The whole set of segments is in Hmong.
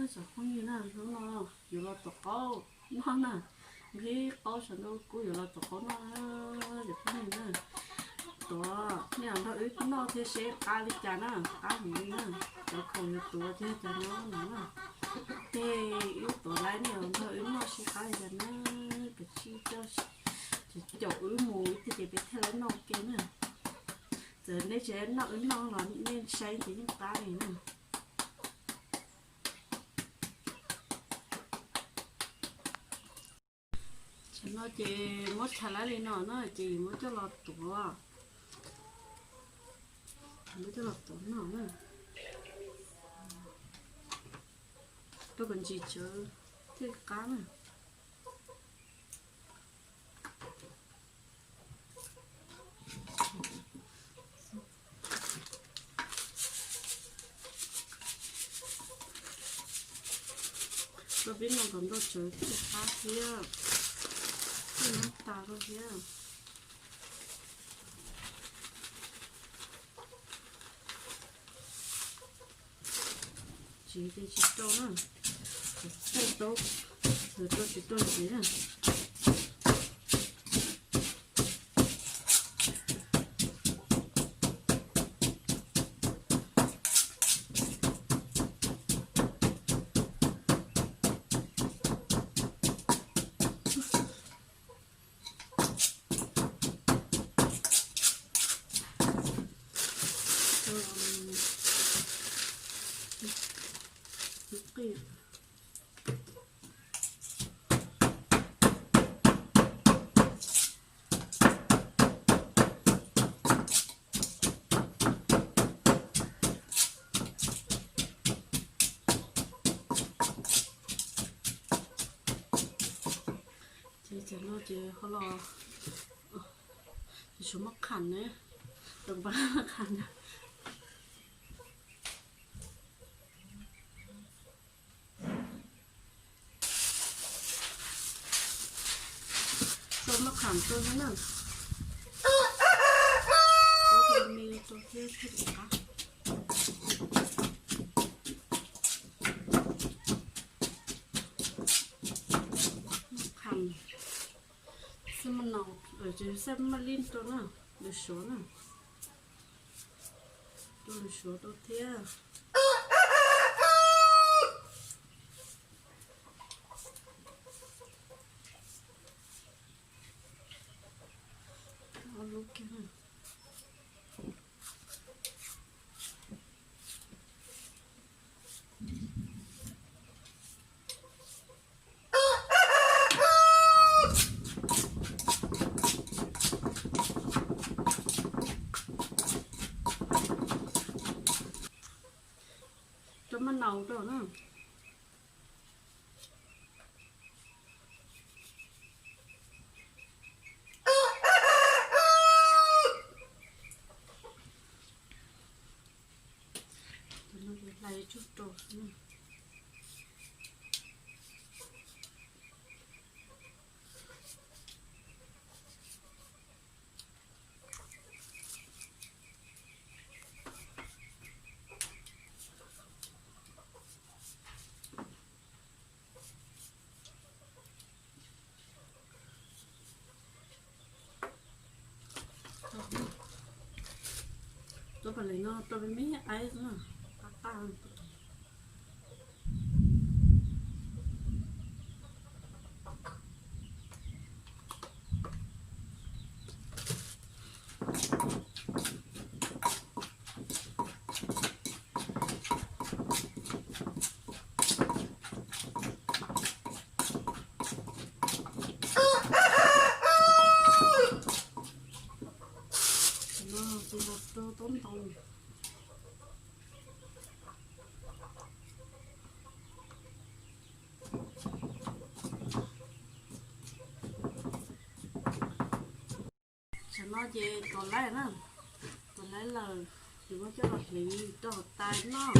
Cov phooj ywg na, hnub no yuav los tuav qaub noj na, nqhis qaub sawv ntxov kub yuav los tuav qaub noj na, cov phooj ywg na. Tuav nej los nrog wb noj thiab seb qab li cas na, qab heev li na. Cov khoom yuav tuav thiab cov nyob no na, ces wb tuav lawm nej los nrog wb noj seb qab li cas na. Kav tsij coj, coj wb mus ib teg ces peb thiaj li noj ua ke na. Txawm nej tsis noj wb noj los nej saib ces yeej qab li na. Tam no ces muab tshais lawm li no na ces muab coj los tuav, muab coj los tuav noj na. Rau kom ntsis tsawv thiaj qab na. Rau peb no kom ntau tsawv thiaj qab thiab, thiaj nyob tas rau thiab. Tsis ces tsis rau na, thaij tau, rau tsis rau tsis na. Ces tam no ces ho los, ces tshuav maj qham na, rau pab maj qham na. Rau maj qham rau na, rau me rau thiab thiaj li qab. Maj qham, xab maj naus, xab maj lij rau na, lwm suav na, rau lwm suav rau thiab. Ob lub kiag na. Rau maj naus rau na. Hlais tsuj rau xwb. Tus pas lem no rau peb me ice na, qab qab. Tus no tus no rau tob ntoo. Tam no ces tuav laib na, tuav laib lawm, ces muab coj los hliv rau hauv tais noj,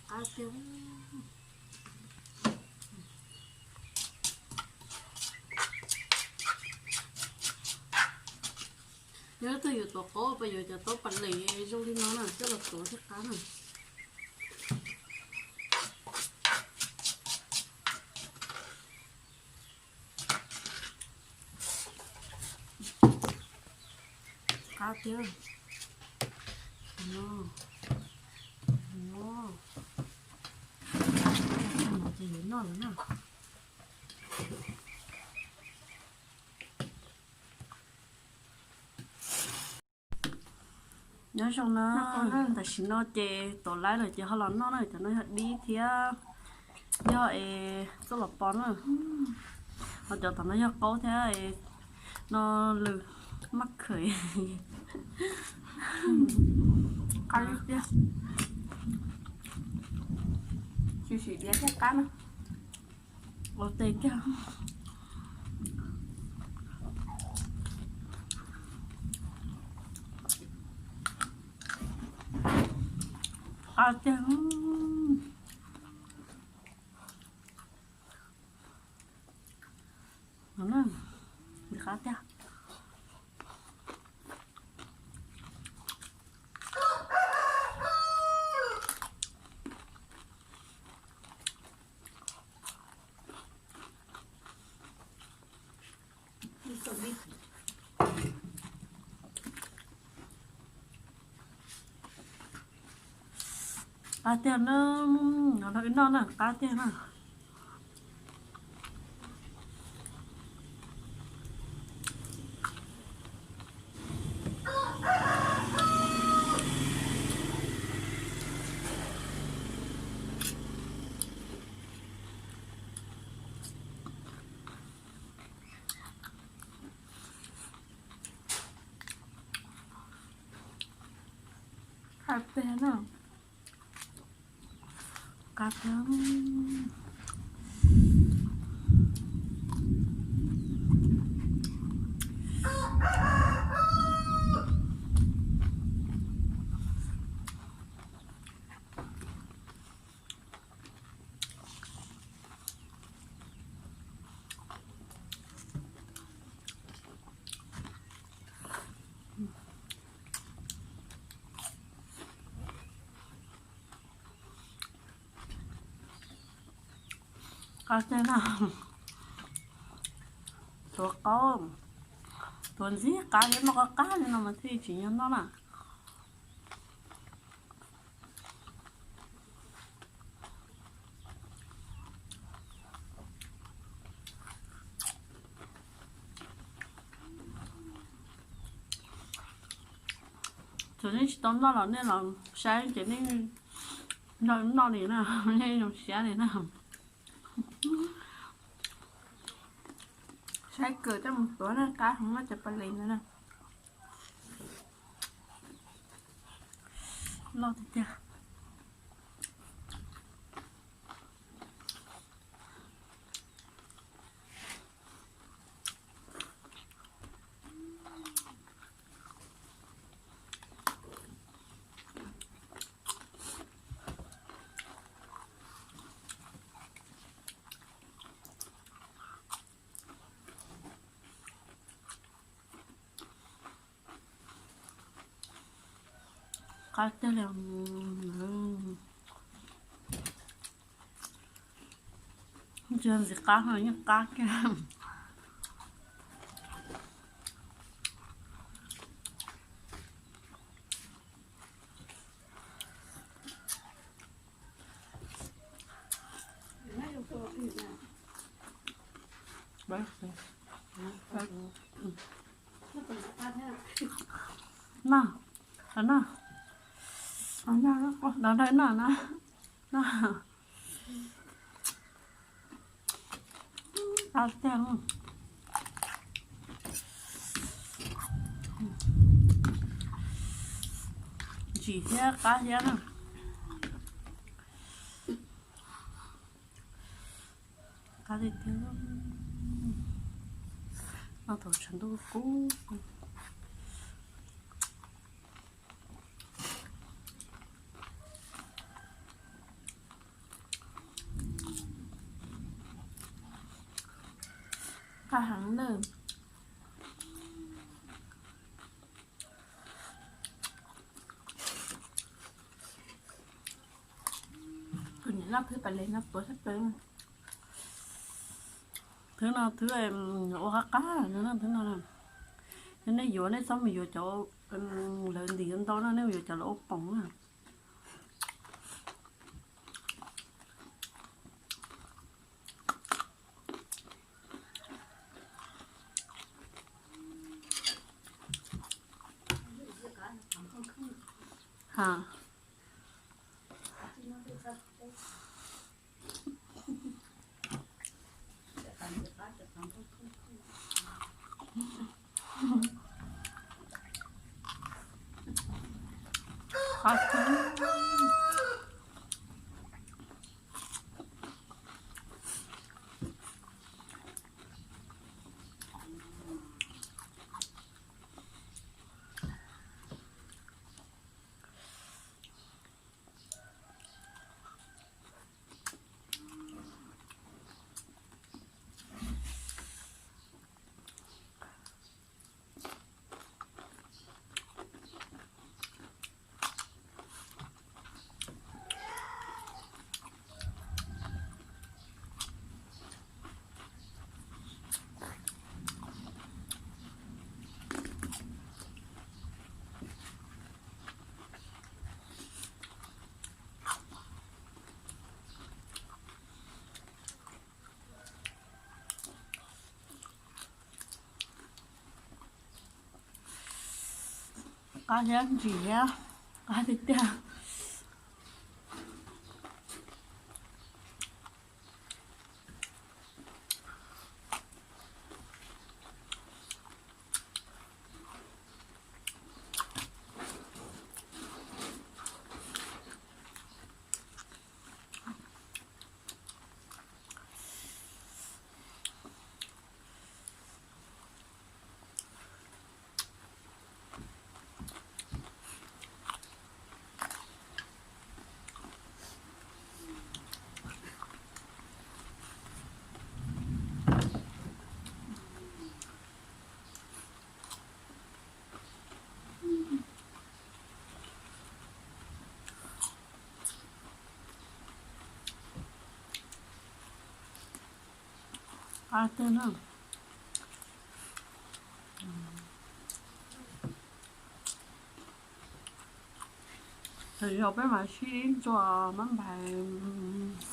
qab tiag. Yog leej twg yuav tuav qaub pas yuav cov taub pas lem zoo li no na coj los tuav thiaj qab na. Qab tiag. No, no, ces yuav noj lawm na. Nyob zoo na, tam sim no ces tuav laib lawm ces ho los noj na, cov no yog dib thiab yog es txuj lom pov na, ho cov tom no yog qaub thiab no lws maj khawm. Qab tiag, tsis sim diav thiab qab na. Ua tes kiag. Qab tiag. Qab tiag. Qab tiag na, no wb noj na, qab tiag na. Qab tiag na. Qab tiag. Qab tiag na. Tuav qaub, tuav ntxim qab thiab, noj qab qab li no mas thiaj tsim nyog noj na. Thaum nej tsis tau noj los nej los saib ces nej nrog noj li na, nej zoo siab li na. Saib kawg coj mus tuav na, qab heev no cov pas les ntawd na. Loj tiag tiag. Qab tiag li. Tsis ntxim qab ho yeej qab kiag. No, no, no, no, no, no. Qab tiag. Ntsim thiab qab thiab na. Qab tiag tiag. Noj thaum tshav ntuj kub. Qab heev nawb. Kuv niam noj thwb pas les no puav sab plaws. Thwb no thwb ua qab qab no, thwb no. Yog nej yuav nej txhob mus yuav cov Lawv ntim ntau no nej yuav cov lawv ua poom na. Ha. Qab thiab ntsim thiab, qab tiag tiag. Qab tiag na. Tam sim no peb mam sib ntxuas mab nphais.